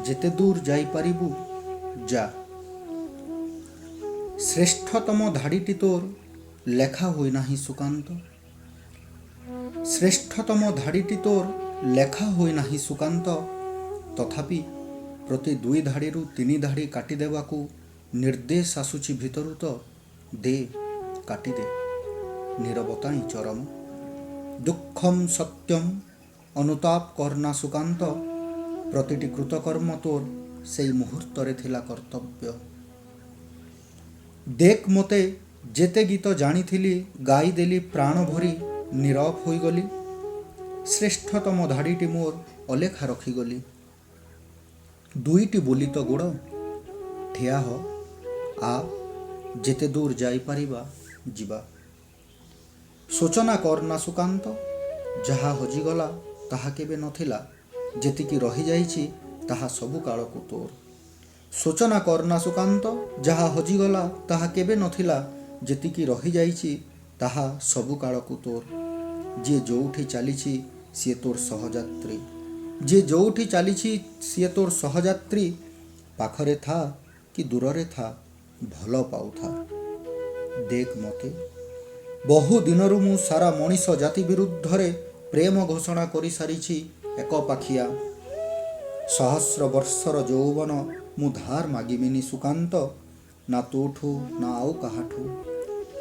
ଯେତେ ଦୂର ଯାଇପାରିବୁ ଯା। ଶ୍ରେଷ୍ଠତମ ଧାଡ଼ିଟି ତୋର ଲେଖା ହୋଇନାହିଁ ସୁକାନ୍ତ, ଶ୍ରେଷ୍ଠତମ ଧାଡ଼ିଟି ତୋର ଲେଖା ହୋଇନାହିଁ ସୁକାନ୍ତ, ତଥାପି ପ୍ରତି ଦୁଇ ଧାଡ଼ିରୁ ତିନି ଧାଡ଼ି କାଟିଦେବାକୁ ନିର୍ଦ୍ଦେଶ ଆସୁଛି ଭିତରୁ ତ ଦେ, କାଟିଦେ। ନୀରବତା ହିଁ ଚରମ। ଦୁଃଖମ୍ ସତ୍ୟମ୍, ଅନୁତାପ କରନା ସୁକାନ୍ତ, ପ୍ରତିଟି କୃତକର୍ମ ତୋର ସେଇ ମୁହୂର୍ତ୍ତରେ ଥିଲା କର୍ତ୍ତବ୍ୟ। ଦେଖ ମୋତେ, ଯେତେ ଗୀତ ଜାଣିଥିଲି ଗାଇଦେଲି ପ୍ରାଣ ଭରି, ନୀରବ ହୋଇଗଲି। ଶ୍ରେଷ୍ଠତମ ଧାଡ଼ିଟି ମୋର ଅଲେଖା ରଖିଗଲି। ଦୁଇଟି ବୋଲି ତ ଗୋଡ଼, ଠିଆ ହ, ଆ, ଯେତେ ଦୂର ଯାଇପାରିବା ଯିବା। ଶୋଚନା କରନା ସୁକାନ୍ତ, ଯାହା ହଜିଗଲା ତାହା କେବେ ନଥିଲା, ଯେତିକି ରହିଯାଇଛି ତାହା ସବୁ କାଳକୁ ତୋର। ଶୋଚନା କରନା ସୁକାନ୍ତ, ଯାହା ହଜିଗଲା ତାହା କେବେ ନଥିଲା, ଯେତିକି ରହିଯାଇଛି ତାହା ସବୁ କାଳକୁ ତୋର। ଯିଏ ଯୋଉଠି ଚାଲିଛି ସିଏ ତୋର ସହଯାତ୍ରୀ, ଯିଏ ଯୋଉଠି ଚାଲିଛି ସିଏ ତୋର ସହଯାତ୍ରୀ, ପାଖରେ ଥା କି ଦୂରରେ ଥା, ଭଲ ପାଉଥା। ଦେଖ ମୋତେ, ବହୁ ଦିନରୁ ମୁଁ ସାରା ମଣିଷ ଜାତି ବିରୁଦ୍ଧରେ ପ୍ରେମ ଘୋଷଣା କରିସାରିଛି ଏକ ପାଖିଆ। ସହସ୍ର ବର୍ଷର ଯୌବନ ମୁଁ ଧାର ମାଗିବିନି ସୁକାନ୍ତ, ନା ତୋଠୁ ନା ଆଉ କାହାଠୁ।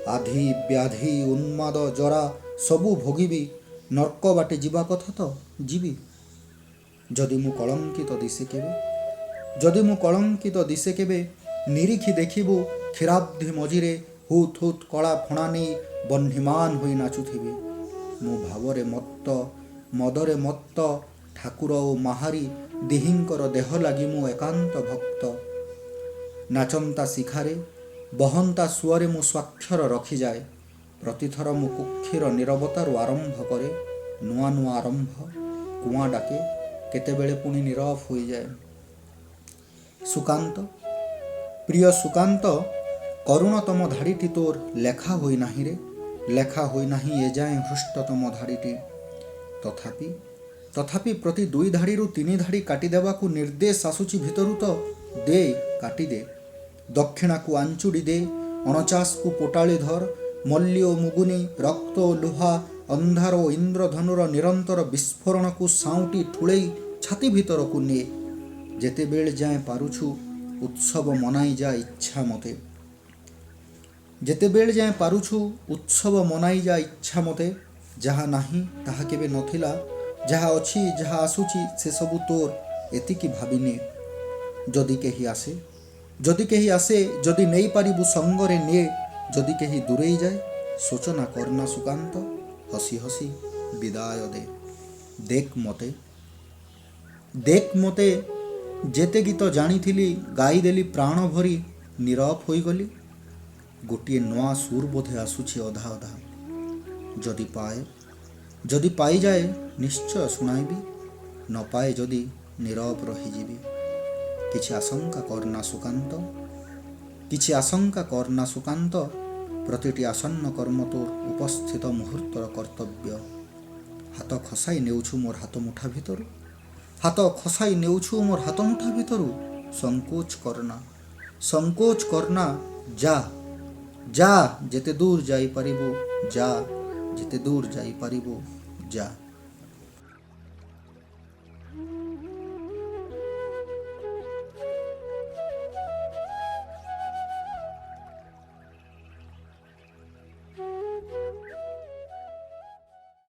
ଆଧି ବ୍ୟାଧି ଉନ୍ମାଦ ଜରା ସବୁ ଭୋଗିବି, ନର୍କ ବାଟେ ଯିବା କଥା ତ ଯିବି। ଯଦି ମୁଁ କଳଙ୍କିତ ଦିଶେ କେବେ, ଯଦି ମୁଁ କଳଙ୍କିତ ଦିଶେ କେବେ, ନିରୀଖି ଦେଖିବୁ କ୍ଷୀରାବ୍ଧି ମଝିରେ ହୁତ୍ ହୁତ୍ କଳା ଫଣା ନେଇ ବହ୍ନିମାନ ହୋଇ ନାଚୁଥିବି। ମୁଁ ଭାବରେ ମତ୍ତ, ମଦରେ ମତ୍ତ, ଠାକୁର ଓ ମାହାରୀ ଦିହିଙ୍କର ଦେହ ଲାଗି ମୁଁ ଏକାନ୍ତ ଭକ୍ତ। ନାଚନ୍ତା ଶିଖାରେ ବହନ୍ତା ସୁଅରେ ମୁଁ ସ୍ୱାକ୍ଷର ରଖିଯାଏ। ପ୍ରତିଥର ମୁଁ କୁକ୍ଷୀର ନୀରବତାରୁ ଆରମ୍ଭ କରେ ନୂଆ ନୂଆ ଆରମ୍ଭ, କୁଆଁ ଡାକେ, କେତେବେଳେ ପୁଣି ନୀରବ ହୋଇଯାଏ। ସୁକାନ୍ତ, ପ୍ରିୟ ସୁକାନ୍ତ, କରୁଣତମ ଧାଡ଼ିଟି ତୋର ଲେଖା ହୋଇନାହିଁ ରେ, ଲେଖା ହୋଇନାହିଁ ଏଯାଏଁ ହୃଷ୍ଟତମ ଧାଡ଼ିଟି। ତଥାପି ତଥାପି ପ୍ରତି ଦୁଇ ଧାଡ଼ିରୁ ତିନି ଧାଡ଼ି କାଟିଦେବାକୁ ନିର୍ଦ୍ଦେଶ ଆସୁଛି ଭିତରୁ ତ ଦେ, କାଟିଦେ। ଦକ୍ଷିଣାକୁ ଆଞ୍ଚୁଡ଼ି ଦେ, 49କୁ ପୋଟାଳି ଧର, ମଲ୍ଲି ଓ ମୁଗୁନି, ରକ୍ତ ଓ ଲୁହା, ଅନ୍ଧାର ଓ ଇନ୍ଦ୍ରଧନୁର ନିରନ୍ତର ବିସ୍ଫୋରଣକୁ ସାଉଁଟି ଠୁଳେଇ ଛାତି ଭିତରକୁ ନେ। ଯେତେବେଳେ ଯାଏଁ ପାରୁଛୁ ଉତ୍ସବ ମନାଇ ଯା ଇଚ୍ଛା ମତେ, ଯେତେବେଳେ ଯାଏଁ ପାରୁଛୁ ଉତ୍ସବ ମନାଇ ଯା ଇଚ୍ଛା ମତେ। ଯାହା ନାହିଁ ତାହା କେବେ ନଥିଲା, ଯାହା ଅଛି ଯାହା ଆସୁଛି ସେସବୁ ତୋର, ଏତିକି ଭାବିନେ। ଯଦି କେହି ଆସେ, ଯଦି କେହି ଆସେ, ଯଦି ନେଇପାରିବୁ ସଙ୍ଗରେ ନେ, ଯଦି କେହି ଦୂରେଇ ଯାଏ, ଶୋଚନା କରନା ସୁକାନ୍ତ, ହସି ହସି ବିଦାୟ ଦେ। ଦେଖ ମୋତେ, ଦେଖ ମୋତେ, ଯେତେ ଗୀତ ଜାଣିଥିଲି ଗାଇଦେଲି ପ୍ରାଣ ଭରି, ନୀରବ ହୋଇଗଲି। ଗୋଟିଏ ନୂଆ ସୁର ବୋଧେ ଆସୁଛି ଅଧା ଅଧା। ଯଦି ପାଏ, ଯଦି ପାଇଯାଏ ନିଶ୍ଚୟ ଶୁଣାଇବି, ନ ପାଏ ଯଦି ନୀରବ ରହିଯିବି। କିଛି ଆଶଙ୍କା କରନା ସୁକାନ୍ତ, କିଛି ଆଶଙ୍କା କରନା ସୁକାନ୍ତ, ପ୍ରତିଟି ଆସନ୍ନ କର୍ମ ତୋର ଉପସ୍ଥିତ ମୁହୂର୍ତ୍ତର କର୍ତ୍ତବ୍ୟ। ହାତ ଖସାଇ ନେଉଛୁ ମୋର ହାତ ମୁଠା ଭିତରୁ, ହାତ ଖସାଇ ନେଉଛୁ ମୋର ହାତ ମୁଠା ଭିତରୁ, ସଂକୋଚ କରନା, ସଂକୋଚ କରନା, ଯା, ଯା, ଯେତେ ଦୂର ଯାଇପାରିବୁ ଯା, ଯେତେ ଦୂର ଯାଇପାରିବୁ ଯା।